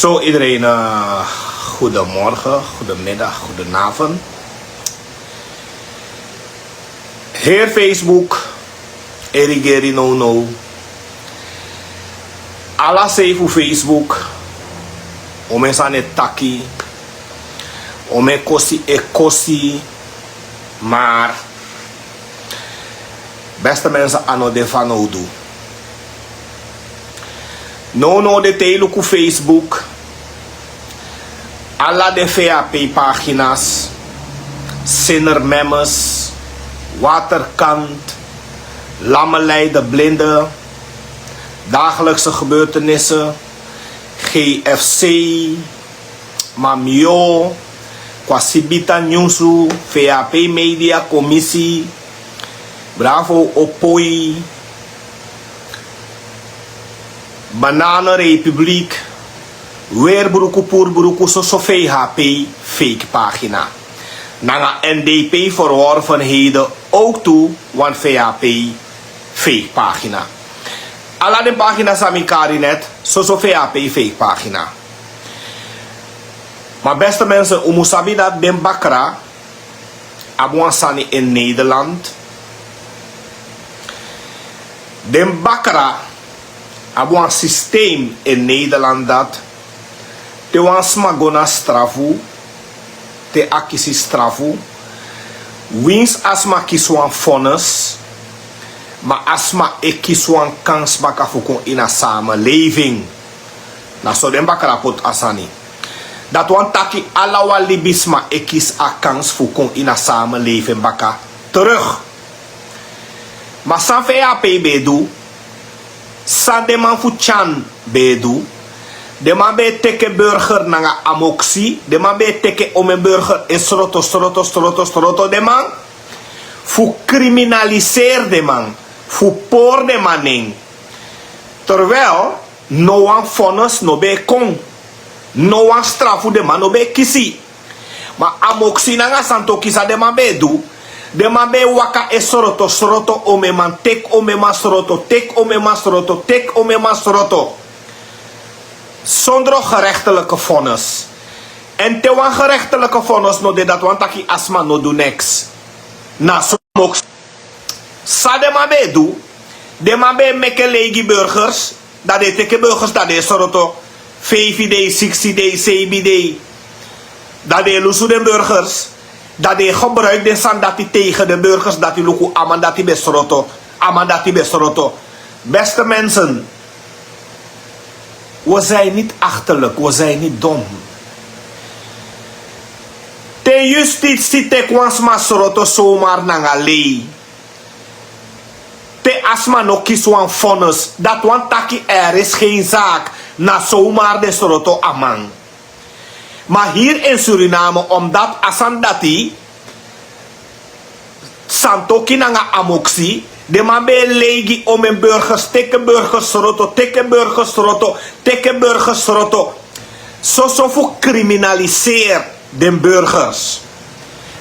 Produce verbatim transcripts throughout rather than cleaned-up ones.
Zo iedereen, eh, goedemorgen, goedemiddag, goedenavond. Heer Facebook, erigeri no no. Ala sei fu Facebook, omen sani e taki, omen kosi e kosi, maar beste mensen, a no de fanowdu. No no de te yu luku Facebook. Ala den V H P pagina's, Sinner Memmes, Waterkant, Lammelei de Blinde, Dagelijkse Gebeurtenissen, G F C, Mamio, Kwasibita Nyunsu, V H P Media Commissie, Bravo Opoi, Bananenrepubliek, Weer Bruku Poer Bruku, soso V H P fake pagina. Nanga N D P Verworvenheden ook toe, wan V H P fake pagina. Ala den pagina san mi kari net, soso V H P fake pagina. Maar beste mensen, un mu sabi dat den bakra abi wan sani in Nederland. Den bakra abi wan systeem in Nederland dat te wan sma go na strafu, te a kisi strafu, winsi a sma kisi wan vonnis, ma a sma e kisi wan kans baka fu kon ini a samenleving. Na so den bakra poti a sani. Dati wani taki ala wan libisma e kisi a kans fu kon ini a samenleving baka terug. Ma san V H P ben e du, san den man fu Tyan ben e du, den man ben e teki burger nanga amoksi, den man ben e teki omen burger e sroto, sroto, sroto, sroto den man, fu criminaliseer den man, fu pori den man nen. Terwijl no wan vonnis no ben e kon, no wan strafu den man no ben e kisi. Ma amoksi nanga santoki san den man ben e du, den man ben e waka e sroto, sroto omen man, teki omen man sroto, teki omen man sroto, teki omen man sroto. Zonder gerechtelijke vonnis. En te wan gerechtelijke vonnis no de, dati wani taki a sma no du niks. Na so amoksi. San den man ben e du, den man ben e meki lei gi burgers, dan den e teki burgers, dan den e sroto, feifi dei, siksi dei, seibi dei. Dan den e lusu den burgers, dan den e gebruik den sani dati tegen den burgers, dati luku a man dati ben sroto, a man dati ben sroto. Beste mensen, we zijn niet achterlijk, we zijn niet dom. Te justitie teki wan sma sroto zomaar nanga lei, te a sma no kisi wan vonnis, dati wani taki er is geen zaak, na zomaar den sroto a man. Ma hier in Suriname, omdat a sani dati, santoki nanga amoksi, den man ben e lei gi omen burgers, teki burgers sroto, teki burgers sroto, teki burgers sroto. Soso fu criminaliseer den burgers.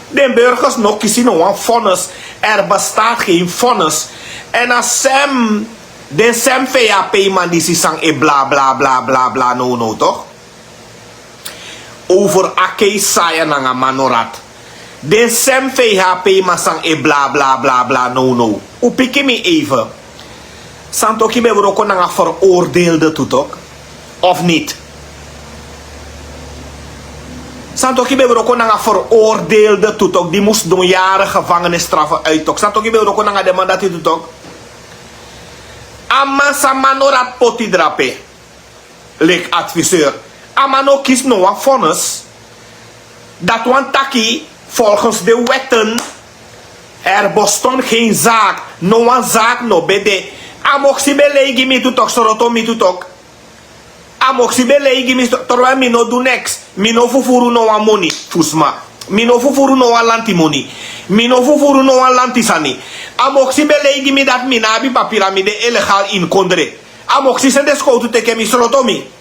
Den burgers no kisi no wan vonnis. Er bestaat geen vonnis. En a sem, den sem V H P man disi san e bla bla bla bla bla no no toch? Over a kei saya nanga Manorat. Den sem V H P man san e bla bla bla bla no no. Un piki mi even. Santoki ben wroko nanga veroordeelde tu toch? Of niet? Santoki ben wroko nanga veroordeelde tu toch? Di mus don yaren gevangenisstraffen uit toch? Santoki ben wroko nanga den man dati tu toch? A man san Manorat poti drape, leki adviseur. A man no kisi no wan vonnis. Dati wani taki, volgens de wetten, er bestond geen zaak. No wan zaak no ben de. Amoksi ben lei gi mi tu toch, sroto mi tu toch? Amoksi ben lei gi mi, terwijl mi no du niks. Mi no fufuru no wan moni fu sma. Mi no fufuru no wan lanti moni. Mi no fufuru no wan lanti sani. Amoksi ben lei gi mi dati mi no abi papira, mi de illegaal in kondre. Amoksi seni den skowtu teki mi, sroto mi.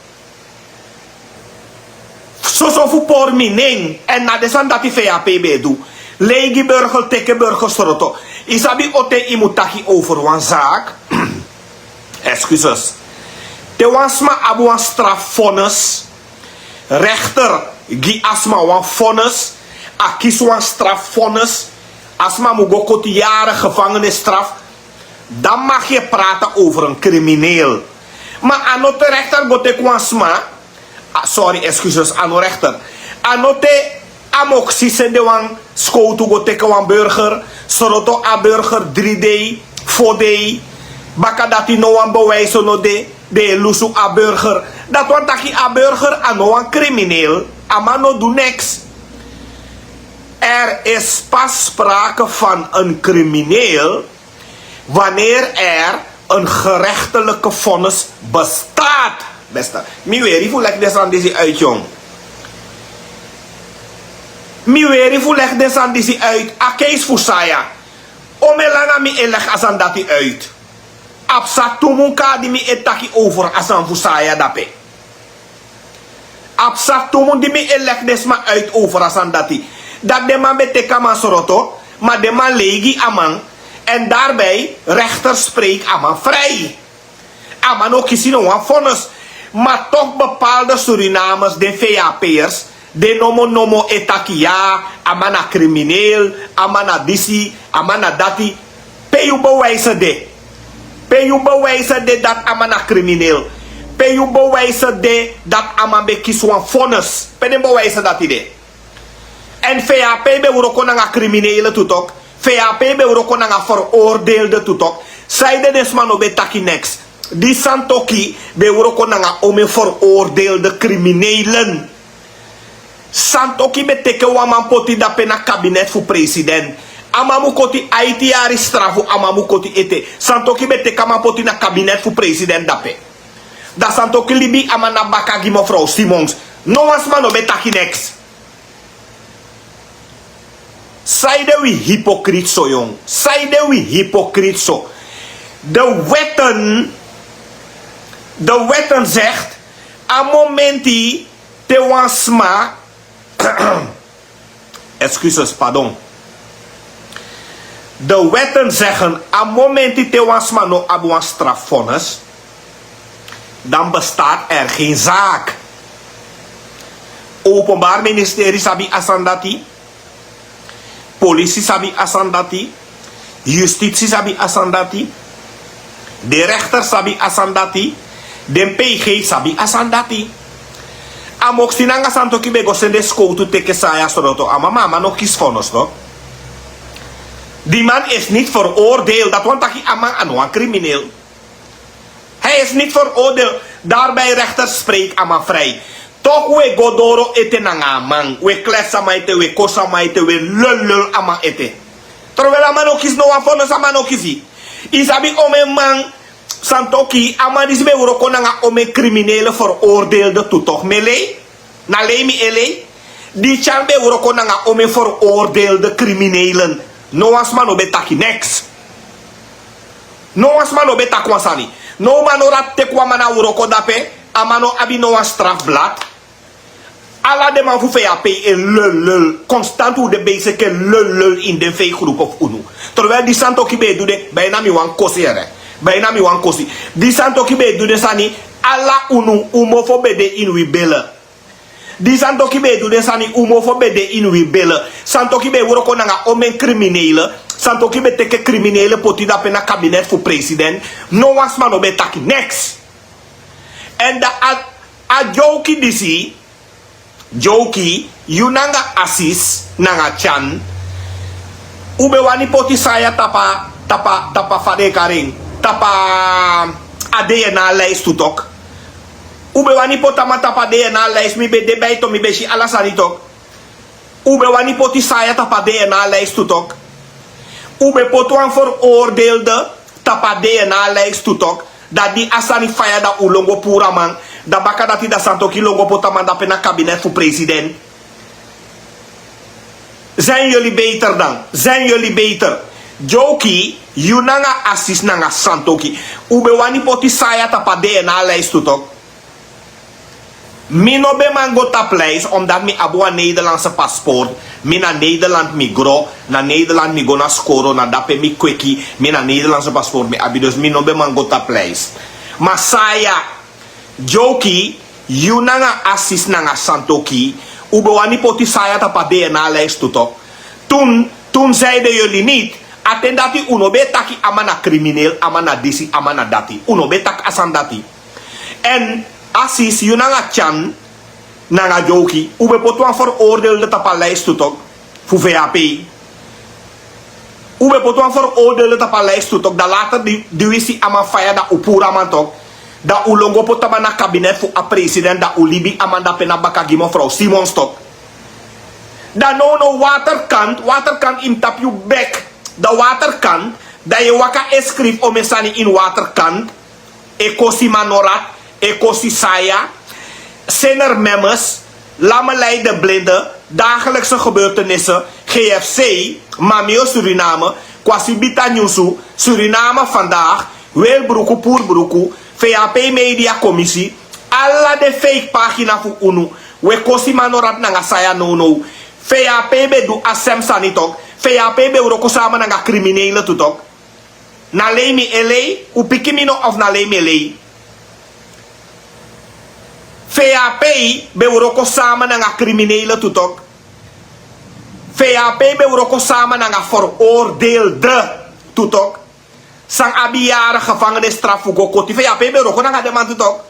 Soso fu pori mi nen. En na den sani dati V H P ben e du. Lei gi burger, teki burger sroto. Yu sabi on ten yu mu taki over wan zaak? Excuses. Te wan sma abi wan strafvonnis, Rechter gi a sma wan vonnis, a kisi wan strafvonnis, a sma mu go koti yari gevangenisstraf, dan mag yu prati over en krimineel. Ma a no te rechter go teki wan sma, a sori excuses a no rechter, a no te a moksi sende wan skowtu go teki wan burger, sroto a burger dri dei, fo dei, baka dati no wan bewijse no de, den e lusu a burger. Dati wani taki a burger a no wan krimineel, a man no du neks. Er is pas sprake van en krimineel wanneer er en gerechtelijke vonnis bestaat. Beste, mi weri fu leki den sani disi uit yong. Mi weri fu leki den sani disi uit a keisi fu saya. Ome langa mi e leki a sani dati uit. A psa tu mun kaa di mi e taki over a sani fu saya dape. A psa tu mun di mi e leki den sma uit over a sani dati. Dati den man ben teki a man sroto, ma den man lei gi a man. En daarbij rechter spreek a man vrij. A man no kisi no wan vonnis. Ma tok bepaalde surinamers den vap'ers, den nomo nomo e taki ya, a man na krimineel, a man na disi, a man na dati. Pe yu bewijse de? Pe yu bewijse de dati a man na krimineel? Pe yu bewijse de dati a man ben kisi wan vonnis? Pe den bewijse dati de? En vap ben wroko nanga kriminele tu tok. Vap ben wroko nanga veroordeelde tu tok. Saide den sma no ben taki neks? Di santoki ben wroko nanga ome veroordeelde kriminelen. Santoki ben teke wan man poti dape na kabinet fu president. A man mu koti aiti yari strafu, a man mu koti ete. Santoki ben teke a man poti na kabinet fu president dape. Da santoki libi a man na baka gi mevrouw simons. No wan sma no ben taki neks. Saide wi hipokrit so yong? Saide wi hipokrit so? De wetten, de wetten zegt, a momenti te wan sma excuses pardon. De wetten zeggen a momenti te wan sma no abi wan strafvonnis, dan bestaat er geen zaak. Openbaar ministerie sabi a sani dati. Polisi sabi a sani dati. Justitsi sabi a sani dati. Den rechter sabi a sani dati. Den pg sabi a sani dati. A moksi nanga santoki ben go sende skowtu teke saya sroto a mama a man no kisi fonosto. Di man is niti veroordeel dati wani taki a man a no wan krimineel. Hij is niti veroordeel. Daarbij rechter spreek a man vrij. Tok we go doro ete nanga a man we klets a man ete we kosi a man ete we lulul a man ete. Terwel a man no kisi no wan fonosto a man no kisi. Yu sabi omen man santoki a man disi ben wroko nanga omen kriminele veroordeelde tu tok mi e lei. Na lei mi e lei. Di tyan ben wroko nanga omen veroordeelde kriminelen. No wan sma no ben taki neks. No wan sma no ben taki wan sani. No man no dati teki wan man na wroko dape. A man no abi no wan strafblad. Ala den man fu vap e lulul konstant un de beisiki e lulul ini den vei grupu fu unu. Terwel di santoki ben e du den baina mi wan kosi here. Baina mi wan kosi. Di santoki ben e du den sani ala unu un mofo ben de ini wi bele. Di santoki ben e du den sani un mofo ben de ini wi bele. Santoki ben e wroko nanga omen kriminele. Santoki ben teke kriminele poti dape na kabinet fu president. No wan sma no ben taki neks. Èn da a a dyoki disi. Dyoki yu nanga asis nanga tyan. Un ben wani poti saya tapa tapa tapa fadekaring tapa a dna lijstu tok. Un ben wani poti a man tapa dna lijstu mi ben de bito mi ben si ala sani tok. Un ben wani poti saya tapa dna lijstu tok. Un ben poti wan veroordeelde tapa dna lijstu tok. Dan di a sani faya dan un lon go puru a man. Dan baka dati dan santoki lon go poti a man dape na kabinet fu president. Zen yuli beter dan zen yuli beter. Dyoki yu nanga asis nanga santoki. Un ben wani poti saya tapa dna lijstu tok. Mi no ben man go tapu lijst omdat mi abi wan nederlandse paspoort. Mi na nederland mi gro. Na nederland mi go na skoro na dape mi kweki. Mi na nederlandse paspoort mi abi dus mi no ben man go tapu lijst. Ma saya dyoki Yu nanga Asis nanga Santoki, un ben wani poti Saya tapu a DNA lijst tu tok. Tun, tun zeide yuli niti. A ten dati un no ben e taki a man na krimineel, a man na disi, a man na dati. Un no ben e taki a sani dati. Èn Asis, yu nanga Tyan nanga Dyowki, un ben poti wan veroordeelde tapu a lijst tu tok, fu V H P. Un ben poti wan veroordeelde tapu a lijst tu tok, dan later di, di wi si a man faya, dan un puru a man tok. Dan un lon go poti a man na kabinet fu a president, dan un libi a man dape na baka gi mevrouw Simons tok. Dan nownow Waterkant, Waterkant yu mus tapu yu bek. Dan Waterkant, dan yu e waka e skrifi omeni sani ini Waterkant. Ekosi Manorat, Ekosi Saya, Sinner Memmes, Lamme Lei de Blinde, Dagelijkse Gebeurtenissen, G F C, Mamio Suriname, Kwasi Bita Nyunsu, Suriname Vandaag, Weilbruku, Puru Bruku, V H P Media Commissie, ala den fake pagina fu unu. Un e kosi Manorat nanga Saya nownow. V H P ben du a sem sani tok. V H P ben wroko sama nanga kriminele tu tok. Na lei mi e lei, un piki mi no of na lei mi e lei. V H P ben wroko sama nanga kriminele tu tok. V H P ben wroko sama nanga veroordeelde tu tok. San abi yaren gevangenisstraf fu go koti. V H P ben wroko nanga den man tu tok.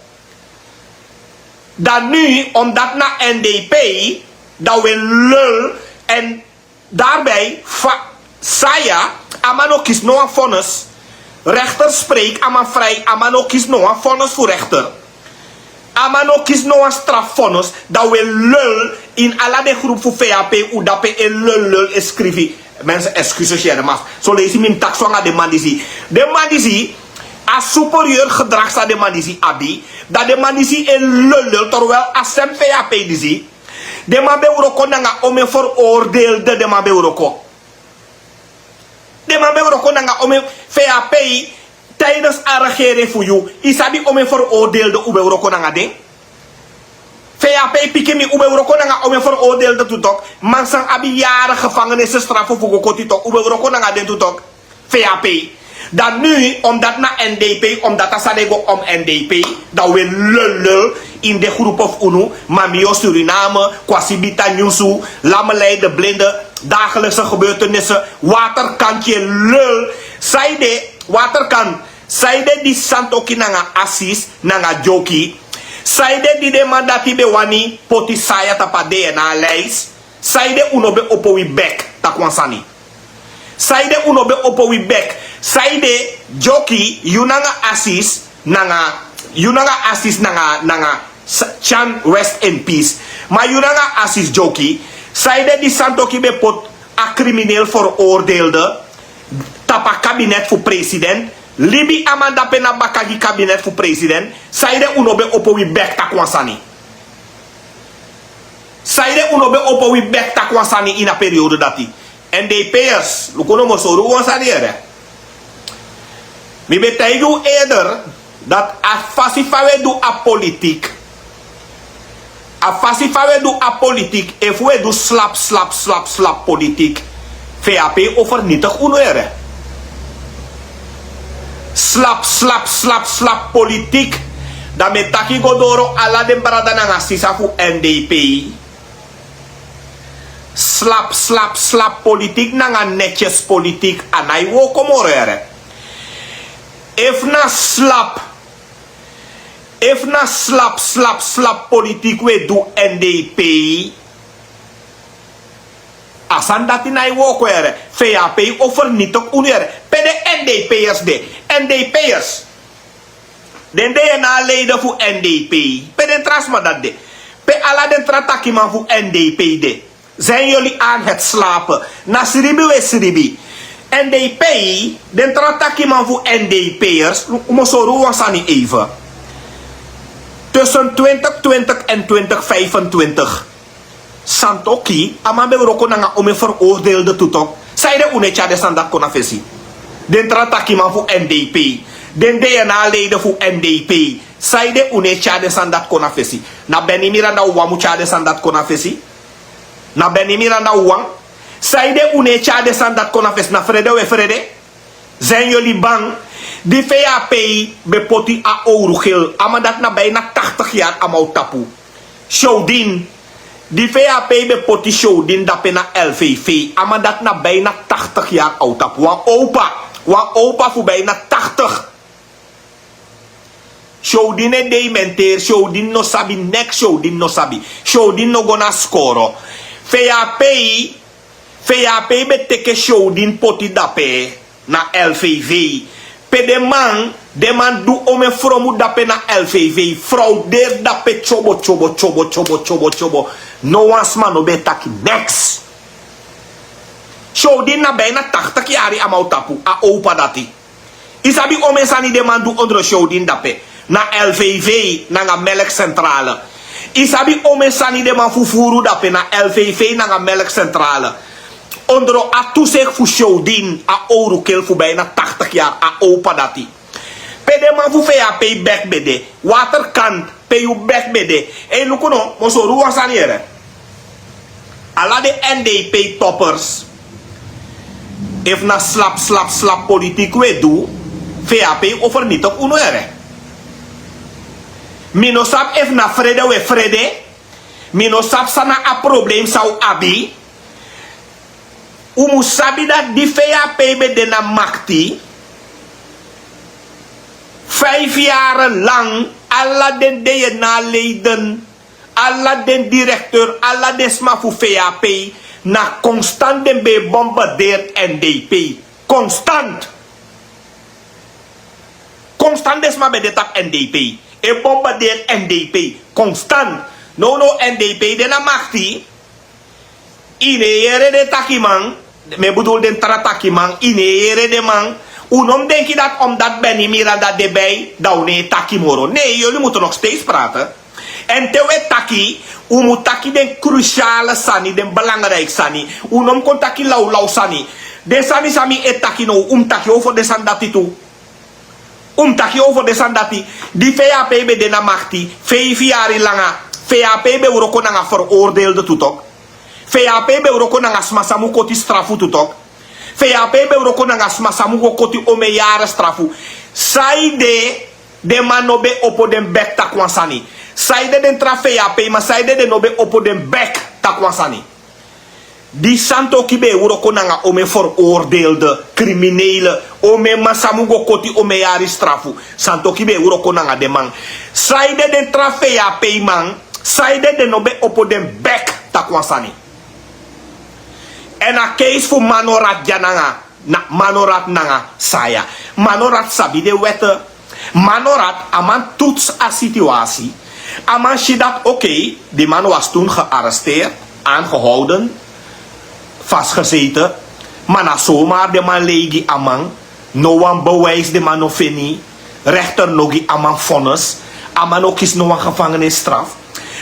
Dan nu, omdat na N D P, dan we lul en Daarbij, fa, Saya, a man no kisi no wan vonnis. Rechter spreek a man vrij, a man no kisi no wan vonnis fu rechter. A man no kisi no wan strafvonnis, dan we lul in ala den groep fu V H P, un dape e lul lul e skrifi. Mensen, excuses yere, mas. So leisi mi mus taki so nanga den man disi. Den man disi, a superieur gedrag san den man disi abi, dan den man disi e lul lul, terwijl a sem V H P disi. Den man ben wroko nanga omen veroordeelde, den man ben wroko. Den man ben wroko nanga omen V H P, tijdens a regering fu yu. Yu sabi omen veroordeelde un ben wroko nanga den? V H P piki mi, un ben wroko nanga omen veroordeelde tu tok. Man san abi yaren gevangenisstraf fu go koti tok, un ben wroko nanga den tu tok. V H P. Dan nu, omdat na N D P, omdat a sani e go om N D P, dan we lul lul in de groep fu unu, Mamio Suriname, Kwasi Bita Nyunsu, Lamme Lei de Blinde, Dagelijkse Gebeurtenissen, Waterkantje lul. Saide, Waterkant, saide di Santoki nanga Asis nanga Dyowki. Saide di den man dati ben wani poti Saya tapu a DNA lijst. Saide un no ben opo wi bek taki wan sani? Saide un no ben opo wi bek? Saide Dyowki, yu nanga Asis nanga, yu nanga Asis nanga, nanga Sa-, Tyan, rest in peace. Ma yu nanga Asis, Dyowki, saide di Santoki ben poti a krimineel veroordeelde tapu a kabinet fu president, libi a man dape na baka gi kabinet fu president? Saide un no ben opo wi bek taki wan sani? Saide un no ben opo wi bek taki wan sani ini a periode dati? N D P'ers, luku, no, mi o sori un wan sani yere. Mi ben taigi un eerder dati a fasi fa we du a politik, a fasi fa we du a politik, efu we du slap, slap, slap, slap politik, V H P o fernietig unu yere. Slap, slap, slap, slap politik. Dan mi e taki go doro ala den brada nanga sisa fu N D P. Slap, slap, slap politik nanga netjes politik, a nái wooko moro yere. Efu na slap, efu na slap, slap, slap politik we du N D P, a sani dati nái wooko yere. V H P o fernietig unu yere. Pe den N D P'ers de? N D P'ers. Den DNA leden fu N D P. Pe den tra sma dati de? Pe ala den tra takiman fu N D P de? Zijn jullie aan het slapen? Na sribi we sribi. N D P, den tra takiman fu N D P'ers, un mu sori un wan sani even. Tussen twintig twintig en twintig vijfentwintig. Santoki, a man ben wroko nanga omen veroordeelde tu tok. Saide un no e tyari den sani dati kon na fesi? Den tra takiman fu N D P, den DNA leden fu N D P, saide un no e tyari den sani dati kon na fesi? Na Benny Miranda wawan mu tyari den sani dati kon na fesi? Na Benny Miranda wawan? Saide un no e tyari den sani dati kon na fesi? Na frede we frede? Zijn jullie bang? Di fei a pei ben poti a owru gil a man dati na baina taktik yari a man o tapu. Sowdin di fei a pei ben poti sowdin dape na lvv a man dati na baina taktik yari a o tapu wan owpa wan owpa fu baina taktik. Sowdin e deimenteri sowdin no sabi neks sowdin no sabi. Sowdin no go na skoro. Fei a pei fei a pei ben teke sowdin poti dape na lvv. Pe den man den man du omen fromu dape na lvv frow deri dape tyobo tyobo tyobo tyobo tyobo tyobo. No wan sma no ben e taki neks. Sowdin na baina taktik yari a man o tapu a owpa dati. Yu sabi omen sani den man du ondro sowdin dape na lvv nanga melk sentrale. Yu sabi omen sani den man fufuru dape na lvv nanga melk sentrale. Ondro a tusek fu sowdin a owru kel fu baina taktik yari a owpa dati. Pe den man fu fei a pei bek ben de waterkant pe yu bek ben de. Ei luku no mi o sori unu wan sani yere. Ala den ndp toppers efu na slap slap slap politik un e du. Fei a pei o fernitik unu yere. Mi no sabi efu na frede un e frede. Mi no sabi san na a problem san un abi. Un mus sabi dati di fei a pei ben de na makti faifi yari lang ala den dna leiden ala den direkteur ala den sma fu fei a pei na konstant den ben e bombarderi ndp. Konstant. Konstant den sma ben de tapu ndp e bombarderi ndp konstant. Nownow ndp de na makti. Yu no e yere den takiman. Mi e budul den tra takiman yu no e yere den man. Un no mus denki dati omdati beni miranda de bei dan un no e taki moro ne yuli mutu nok steeds prate. Èn te un e taki un mus taki den krusiale sani den belangriki sani. Un no mus kon taki lawlaw sani. Den sani san mi e taki now un mus taki over den sani dati tu. Un mus taki over den sani dati. Di fei a pei ben de na makti feifi yari langa fei a pei ben wroko nanga ferordeelde tu tok. Fei a pei ben wroko nanga sma san mus koti strafu tu tok. Fei a pei ben wroko nanga sma san mus go koti omen yari strafu. Saide den man no ben opo den bek taki wan sani? Saide den tra fei a pei man saide den no ben opo den bek taki wan sani? Di santoki ben e wroko nanga omen ferordeelde kriminele omen man san mus go koti omen yari strafu. Santoki ben e wroko nanga den man. Saide den tra fei a pei man saide den no ben opo den bek taki wan sani? Èn a keisi fu manorat dya nanga manorat nanga saya. Manorat sabi den wète. Manorat a man tuts a situasi. A man si dati okei, di man was tun gearresteerd, angehouden, fasgeseten. Ma na somar den man lei gi a man. No wan bewijs den man no feni. Rekter no gi a man vonnis. A man no kisi no wan gevangenisstraf.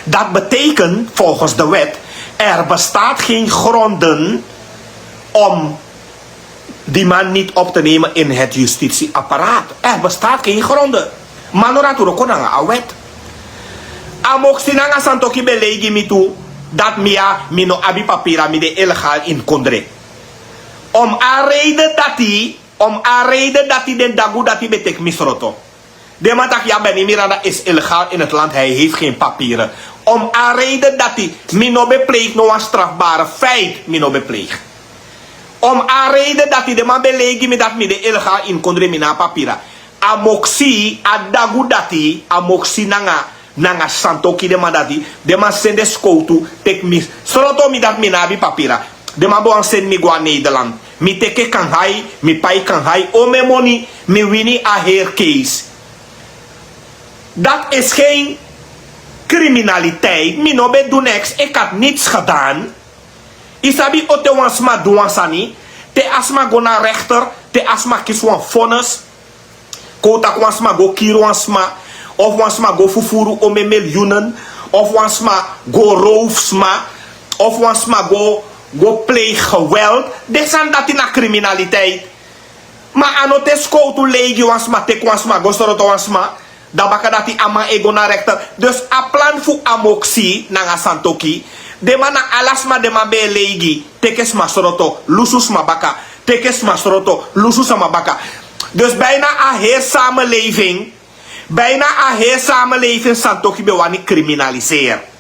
Dat betekent volgens de wet er bestaat geen gronden om die man niti op te nemen in het justitieapparaat. Er bestaat geen gronden. Manorat wroko nanga a wet. A moksi nanga santoki ben lei gi mi tu. Dati mi ya mi no abi papira mi de illegaal ini kondre. Om a reide dati om a reide dati den dagu dati ben teki mi sroto. Den man taki ya beni miranda is illegaal ini heti land hi heiti gen papire. Om a reide dati mi no ben pleigi no wan strafbare feit mi no ben pleigi. Om a reide dati den man ben lei gi mi dati mi de illegaal ini kondre mi na a papira. A moksi a dagu dati a moksi nanga nanga santoki den man dati. Den man sende skowtu teki mi sroto mi dati mi no abi papira. Den man ben wani seni mi go na nederland. Mi teki kanhai mi pai kanhai omen moni. Mi wini a heri keisi. Dati esi gen kriminaliteit mi no ben du neks eki abi nitsi gedan. Yu sabi o te wan sma du wan sani te a sma go na rekter te a sma kisi wan vonnis. Kon un taki wan sma go kiri wan sma of wan sma go fufuru omen miliyunen of wan sma go rowfu sma of wan sma go go pleigi geweld. Den sani dati na kriminaliteit. Ma a no te skowtu lei gi wan sma teki wan sma go sroto wan sma. Dan baka dati a man e go na rekter. Dus a plan fu a moksi nanga santoki den man na ala sma den man ben e lei gi teki sma sroto lusu sma baka. Teki sma sroto lusu sma baka. Dus bijna a heri samenleving, bijna a heri samenleving Santoki ben wani kriminaliseri.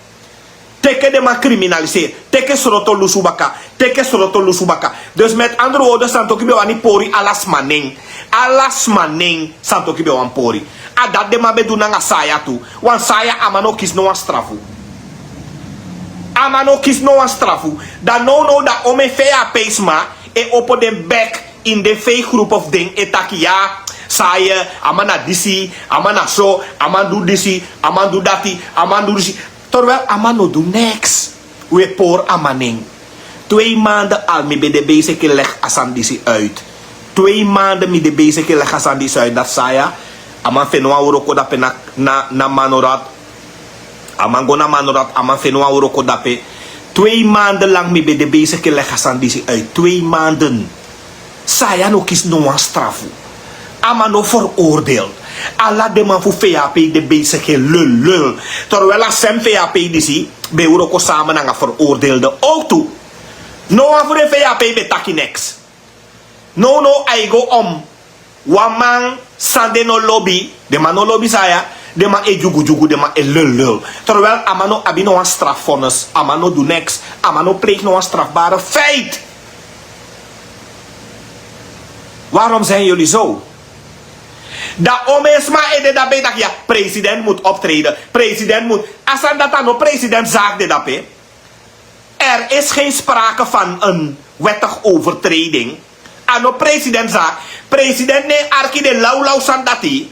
Teke den man kriminaliseri, teke sroto lusu baka, teke sroto lusu baka. Dus met andere woorden Santoki ben wani pori ala sma nen. Ala sma nen Santoki ben wani pori. A dati den man ben du nanga Saya tu. Wan Saya a man no kisi no wan strafu. A man no kisi no wan strafu. Dan nownow dan omen fei a pei sma e opo den bek ini den fei grupu fu den e taki ya. Saya, a man na disi, a man na so, a man du disi, a man du dati, a man du disi. Terwijl a man no du neks. Wi e pori a man nen. Twee maanden al mi ben de bezig e leg a sani disi uit. Twee maanden mi de bezig e leg a sani disi uit dati Saya, a man feni wan wroko dape na na na Manorat. A man go na Manorat, a man feni wan wroko dape. Twee maanden lang mi ben de bezig e leg a sani disi uit. Twee maanden. Saya no kisi no wan strafu. A man no veroordeel. Ala den man fu fei a pei de bezig e lul lul. Terwijl a sem fei a pei disi ben e wroko samen nanga veroordeelde ook tu. No wan fu den fei a pei ben taki neks. Nownow a e go om. Wan man san den no lobi, den man no lobi Saya. Den man e dyugudyugu, den man e lul lul. Terwijl a man no abi no wan straffonnis, a man no du neks, a man no pleeg no wan strafbare feit. Warom zijn yuli so? Dan omen sma e de dape e taki ya, president mut optreden, president mut. A sani dati a no president zaak de dape. Er is geen sprake van een wettig overtreding. A no president zaak. President no e arki den lawlaw sani dati.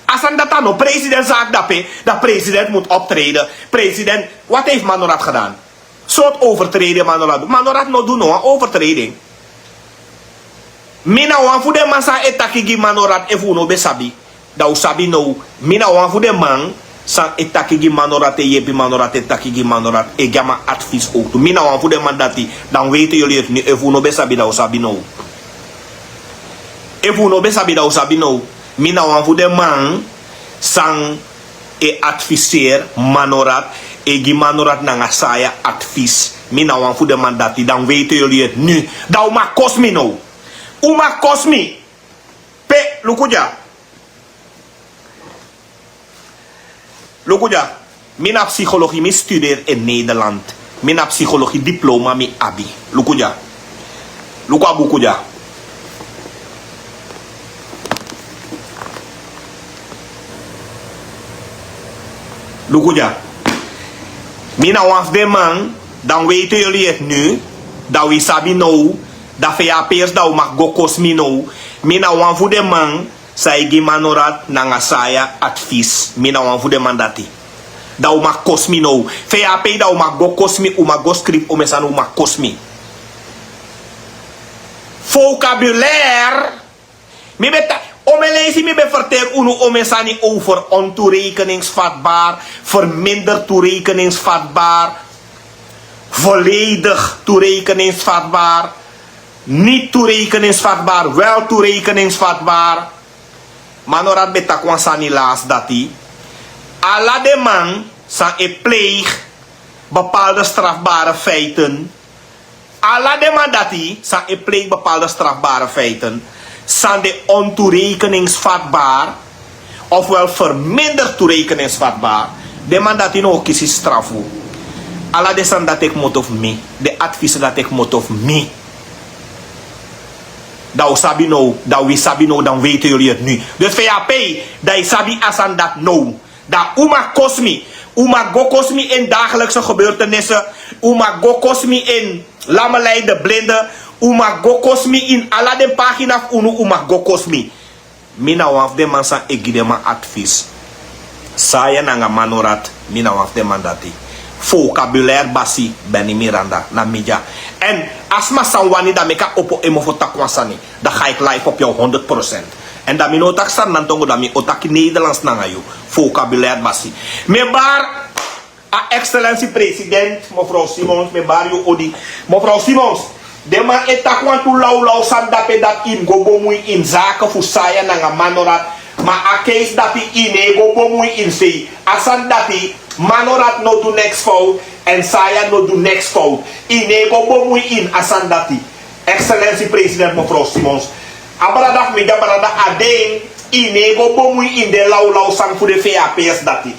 A sani dati a no president zaak dape, dan president mut optreden. President, wat heeft Manorat gedaan? Sortu overtreding Manorat du? Manorat no du no wan overtreding. Mi na wan fu den man san e taki gi Manorat, efu un no ben sabi, dan un sabi now. Mi na wan fu den man san e taki gi Manorat, e yepi Manorat, e taki gi Manorat, e gi a man advis ook tu. Mi na wan fu den man dati. Dan weten yuli het nu, efu un no ben sabi dan un sabi now. Efu un no ben sabi dan un sabi now. Mi na wan fu den man san e adviseri Manorat, e gi Manorat nanga Saya advis. Mi na wan fu den man dati, dan weten yuli het nu. Dan un mag kosi mi now. Un mag kosi mi. Pe, luku dya. Luku dya. Mi na psychologie, mi studeri in Nederland. Mi na psychologie diploma mi abi. Luku dya. Luku a buku dya. Luku dya. Mi na wan fu den man, dan weten yuli het nu, dan wi sabi now, dan fei a pei, dan un mag go kosi mi now. Mi na wan fu den man san e gi Manorat nanga Saya advis. Mi na wan fu den man dati. Dan un mag kosi mi now. Fei a pei, dan un mag go kosi mi, un mag go skrifi omen sani, un mag kosi mi. Vocabulaire. Mi ben ta, omen leisi mi ben ferteri unu omen sani over ontoerekeningsvatbaar, verminderd toerekeningsvatbaar, volledig toerekeningsvatbaar, niet toerekeningsvatbaar, wel toerekeningsvatbaar. Manorat ben taki wan sani last dati. Ala den man san e pleeg bepaalde strafbare feiten. Ala den man dati san e pleeg bepaalde strafbare feiten, san de ontoerekeningsvatbaar, ofwel verminderd toerekeningsvatbaar, den man dati no o kisi strafu. Ala den sani dati e kmoto fu mi, den advise dati e kmoto fu mi. Dan un sabi now, dan wi sabi now, dan weten yuli het nu. Dus fei a pei, dan yu sabi a sani dati now. Dan un mag kosi mi. Un mag go kosi mi in dagelijkse gebeurtenissen. Un mag go kosi mi in Lamelei de Blinde. Un mag go kosi mi in ala den pagina fu unu, un mag go kosi mi. Mi na wan fu den man san e gi den man advis. Saya nanga Manorat, mi na wan fu den man dati. Vocabulaire basi, Benny Miranda, na mi dya. En a sma san wani dan meki a opo en mofo taki wan sani. Dan ga ik live op jou honderd procent. En dan mi no o taki Sranan tongo, dan mi o taki Nederlands nanga yu. Vocabulaire basi. Mi e bari a excellentie president, mevrouw Simons, mi e bari yu odi. Mevrouw Simons, den man e taki wantu lawlaw sani dape dati yu mus go bemui ini zaken fu Saya nanga Manorat. Ma a keisi dati yu no e go bemui ini sei. A sani dati, Manorat no du neks fout, en Saya no du neks fout. Yu no e go bemui ini a sani dati. Excellentie president, mevrouw Simons. A brada fu mi, den brada, a den, i no e go bemui ini den lawlaw sani fu den feya peyesi dati.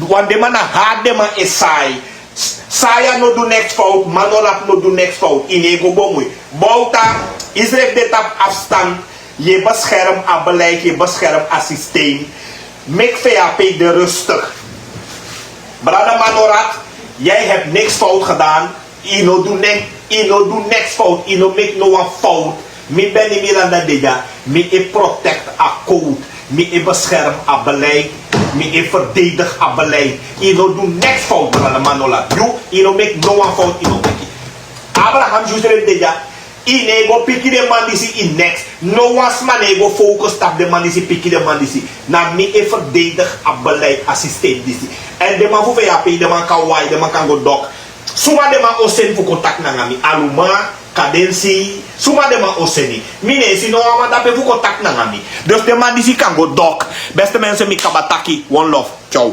Wan den man na hati den man e sai. Saya no du neks fout, Manorat no du neks fout, i no e go bemui. Bowta, isrefi de tapu afstand, yu e beskerm a beleid, yu e beskerm a systeem. Meki feya pei de rustig. Brada Manorat, jij hebt niks fout gedaan. I no du nek, i no du neks fout, i no meki no wan fout. Mi Benny Miranda de dya, mi e protect a code, mi e bescherm a beleid, mi e verdedig a beleid. I no du neks fout, brada Manolat. Yu, i no meki no wan fout, i no meki. Abraham Joseph de dya, i no e go piki den man disi ini neks. No wan sma no e go focus tapu den man disi, piki den man disi. Na mi e verdedig a beleid, a systeem disi. En den man fu feya pei, den man kan wai, den man kan go dok. Suma den man o seni fu kon taki nanga mi? Aluma, Kadensi, suma den man o seni? Mi no e si no wan man dape fu kon taki nanga mi. Dus den man disi kan go dok. Beste mensen, mi kaba taki. One love. Ciao.